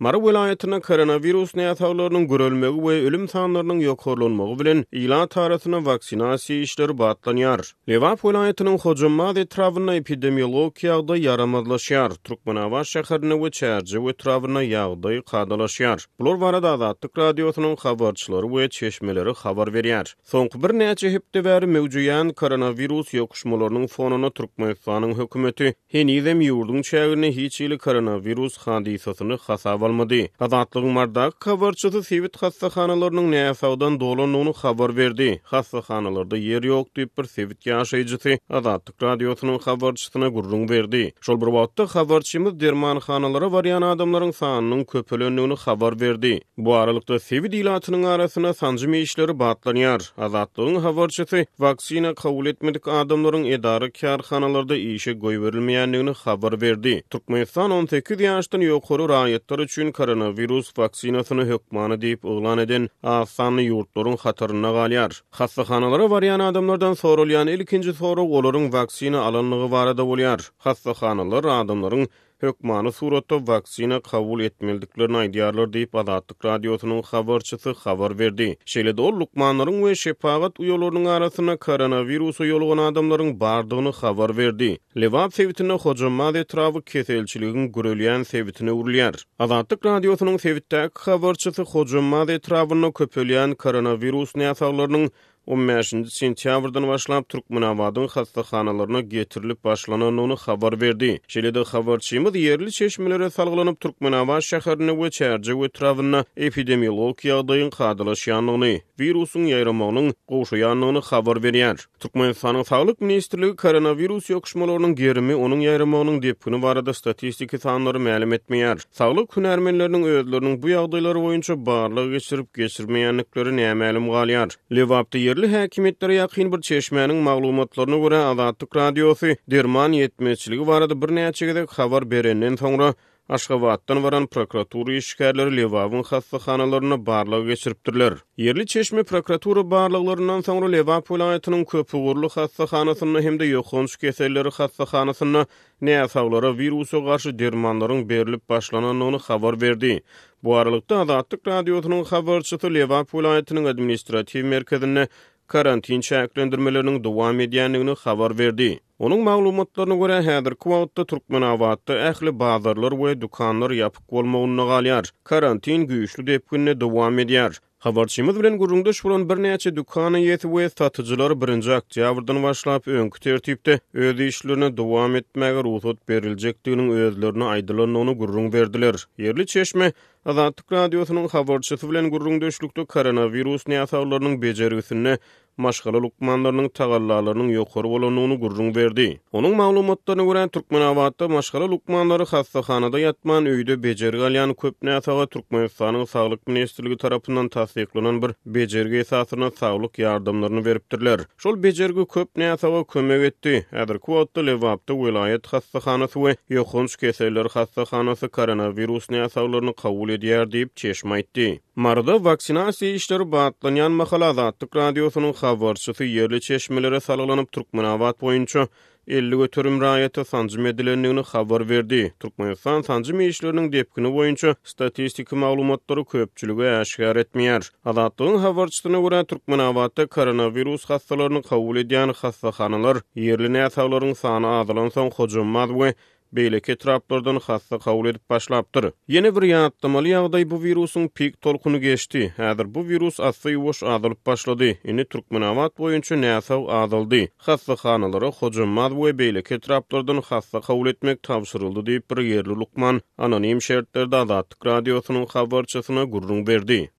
Mary welaýatynda koronawirus näsaglarynyň körelmegi we ölüm sanlarynyň ýokarlanmagy bilen, ilat arasynda waksinasiýa işleri batlanýar. Lebap welaýatynyň Hojambaz etrabynda epidemiologik ýagdaý ýaramazlaşýar. Türkmenabat şäherinde we Çärjew etrabynda ýagdaý kadalaşýar. Bular barada Azatlyk Radiosynyň habarçylary we çeşmeleri habar berýär. Soňky birnäçe hepde bäri möwjeýän koronawirus ýokuşmalarynyň fonunda Türkmenistanyň hökümeti henizem ýurduň çäginde hiç hili koronawirus hadysasyny hasaba almady. Azatlygyň Mardaky habarçysy sebit hassahanalarynyň näsagdan dolandygyny habar berdi. Hassahanalarda ýer ýok diýip, bir sebit ýaşaýjysy Azatlyk Radiosynyň habarçysyna gürrüň berdi. Şol bir wagtda, habarçymyz dermanhanalara barýan adamlaryň sanynyň köpelendigini habar berdi. Bu aralykda, sebit ilatynyň arasynda sanjym işleri batlanýar. Azatlygyň habarçysy waksina kabul etmedik adamlaryň edara-kärhanalarda işe goýberilmeýändigini habar berdi. Türkmenistan 18 ýaşdan ýokary raýatlar üçin koronawirus waksinasyny hökmany diýip yglan eden az sanly ýurtlaryň hatarynda galýar. Hassahanalara barýan adamlardan soralýan ilkinji sorag olaryň waksina alanlygy barada bolýar. Hassahanalar adamlaryň hökmany suratda waksina kabul etmelidiklerini aýdýarlar diýip, Azatlyk Radiosynyň habarçysy habar berdi. Şeýle-de ol lukmanlaryň we şepagat uýalarynyň arasynda koronawirusa ýolugan adamlaryň bardygyny habar berdi. Lebap sebitinde Hojambaz etraby keselçiligiň gürelýän sebitine öwrülýär. Azatlyk Radiosynyň sebitdäki habarçysy Hojambaz etrabynda köpelýän koronawirus näsaglarynyň On bäşinji sentýabrdan başlap Türkmenabadyň hassahanalaryna getirilip başlanandygyny habar berdi. Şeýle-de habarçymyz ýerli çeşmelere salgylanyp, Türkmenabat şäherinde we Çärjew etrabynda epidemiologik ýagdaýyň kadalaşýandygyny, wirusyň ýaýramagynyň gowşaýandygyny habar berýär. Türkmenistanyň Saglyk ministrligi koronawirus ýokuşmalarynyň gerimi, onuň ýaýramagynyň depgini barada statistiki sanlary mälim etmeýär. Saglyk hünärmenleriniň özleriniň bu ýagdaýlar boýunça barlag geçirip-geçirmeýändikleri nämälim galýar. Lebapda ýerli häkimiýetlere ýakyn bir çeşmäniň maglumatlaryna görä, Azatlyk Radiosy derman ýetmezçiligi barada birnäçe gezek habar berenden soňra, Aşgabatdan baran prokuratura işgärleri Lebabyň hassahanalarynda barlag geçiripdirler. Ýerli çeşme prokuratura barlaglaryndan soňra Lebap welaýatynyň köpugurly hassahanasynda hem-de ýokanç keselleri hassahanasynda näsaglara wirusa garşy dermanlaryň berlip başlanandygyny habar berdi. Bu aralykda, Azatlyk Radiosynyň habarçysy Lebap welaýatynyň administratiw merkezinde karantin çäklendirmeleriniň dowam edýändigini habar berdi. Onuň maglumatlaryna görä, häzirki wagtda Türkmenabatda ähli bazarlar we dükanlar ýapyk bolmagynda galýar, karantin güýçli depginde dowam edýär. Habarçymyz bilen gürrüňdeş bolan birnäçe dükan eýesi we satyjylar birinji oktýabrdan başlap öňki tertipde öz işlerine dowam etmäge rugsat beriljekdiginiň özlerine aýdylandygyny gürrüň berdiler. Ýerli çeşme Azatlyk Radiosynyň habarçysy bilen gürrüňdeşlikde koronawirus näsaglarynyň bejergisinde maşgala lukmanlarynyň tagallalarynyň ýokary bolandygyny gürrüň berdi. Onuň maglumatlaryna görä, Türkmenabatda maşgala lukmanlary hassahanada ýatman, öýde bejergi alýan köp näsaga Türkmenistanyň Saglyk ministrligi tarapyndan tassyklanan bir bejergi esasynda saglyk ýardamlaryny beripdirler. Şol bejergi köp näsaga kömek etdi. Häzirki wagtda Lebapda welaýat hassahanasy we ýokanç keseller hassahanasy koronawirus näsaglaryny kabul edýär diýip, çeşme aýtdy. Maryda waksinasiýa işleri batlanýan mahaly Azatlyk Radiosynyň habarçysy ýerli çeşmelere salgylanyp, Türkmenabat boýunça 50% raýata sanjym edilendigini habar berdi. Türkmenistan sanjym işleriniň depgini boýunça statistiki maglumatlary köpçülige äşgär etmeýär. Azatlygyň habarçysyna görä, Türkmenabatda koronawirus hassalaryny kabul edýän hassahanalar ýerli näsaglaryň sany azalansoň Hojambaz we beýleki etraplardan hassa kabul edip başlapdyr. Ýene bir ýatlamaly ýagdaý bu wirusyň pik tolkuny geçdi. Häzir bu wirus assa-ýuwaş azalyp başlady. Indi Türkmenabat boýunça näsag azaldy. Hassahanalara Hojambaz we beýleki etraplardan hassa kabul etmek tabşyryldy diýip bir ýerli lukman anonim şertlerde Azatlyk Radiosynyň habarçysyna gürrüň berdi.